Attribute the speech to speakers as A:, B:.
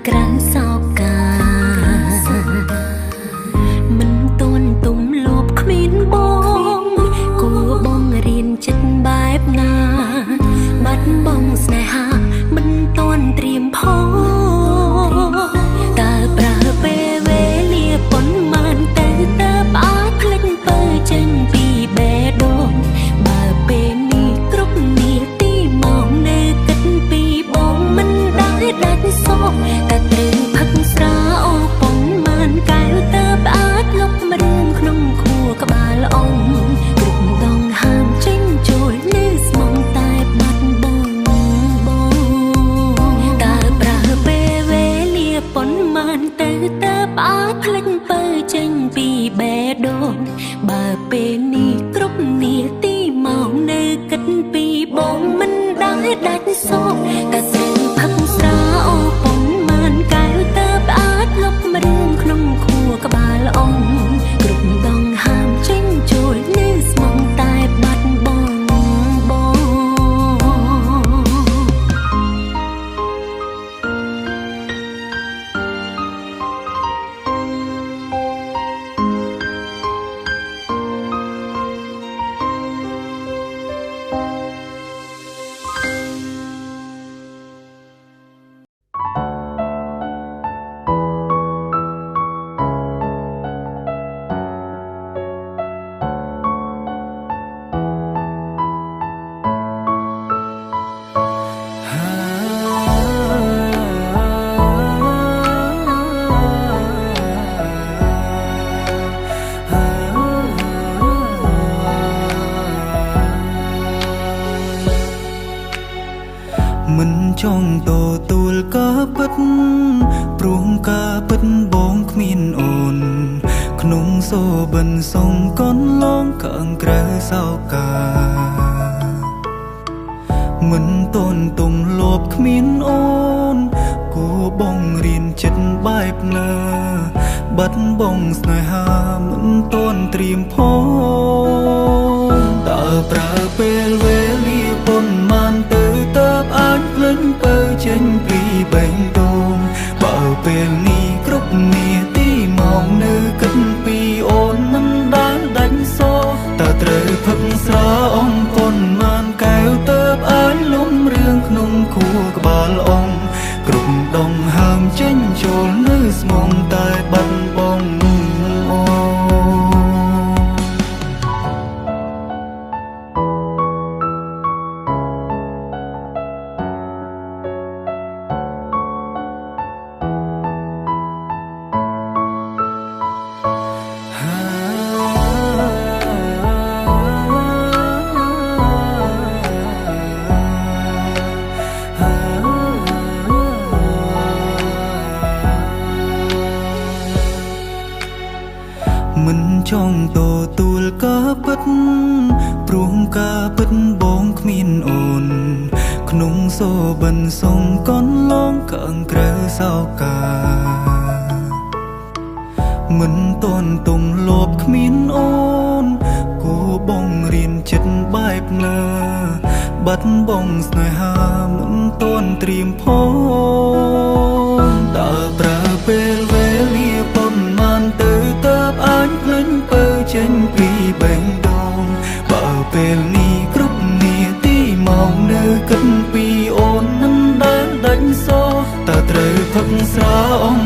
A: ក្រៅសោកាមិនទន់ទុំលួបគ្មានបងគួបងរៀនចិត្តបែបណាបាត់បងស្នេហាមិនទន់ត្រៀមផងតើប្រើពេលវេលាប៉ុន្មានទៅតើអាចភ្លេចពើចេញពីបេះដូងបើពេលនេះគ្រប់នាទីមកនៅគិតពីបងមិនដែលដាច់សោកតែត្រូវផឹកស្រាអូប៉ុន្មានកែវតើអាចលុបរឿងក្នុងខួរក្បាលអងគ្រប់ដងហាមចេញចូលនៅស្មងតែបាត់បងបងតើប្រើពេលវេលាប៉ុន្មានទៅតើអាចភ្លេចពើចេញពីបេះដូងបើពេលនេះគ្រប់នាទីមកនៅគិតពីបងមិនដែលដាច់សោកតែត្រូវផឹកស្រាអូប៉ុន្មានកែវតើអាចលុបរឿងក្នុងខួរក្បាលអងគ្រប់ដងហាមចេញចូលនៅស្មងតែបាត់បងបង
B: មិនចង់ទទួលការពិតព្រោះការពិតបងគ្មានអូនក្នុងសូបិនសងកនឡងខាងក្រៅសោកាមិនតន់ទុំលបគ្មានអូនគួបងរៀនចិត្តបែបណាបាត់បងស្នេហាមិនតន់ត្រៀមផងតើប្រើពេលវេលាប៉ុន្មានទៅតើអាចភ្លេចពើចេញពីបេះដូងបើពេលនេះគ្រប់នាទីមកនៅគិតពីអូនមិនដែលដាច់សោតើត្រូវផឹកស្រាអងប៉ុន្មានកែវតើអាចលំរឿងក្នុងខួរក្បាលអងគ្រប់ដងហើមចេញចូលនៅស្មងតែបាត់បងអូមិនចង់ទទួលការពិតព្រោះការពិតបងគ្មានអូនក្នុងសូបិនសងកនឡងខាងក្រៅសោកាមិនតន់ទុំលបគ្មានអូនគួបងរៀនចិត្តបែបណាបាត់បងស្នេហាមិនតន់ត្រៀមផងតើប្រើពេលវេលាប៉ុន្មានទៅតើអាចភ្លេចពើចេញពីបេះដូងបើពេលនេះគ្រប់នាទីមកនៅគិតពីអូនមិនដែលដាច់សោតើត្រូវផឹកស្រាអង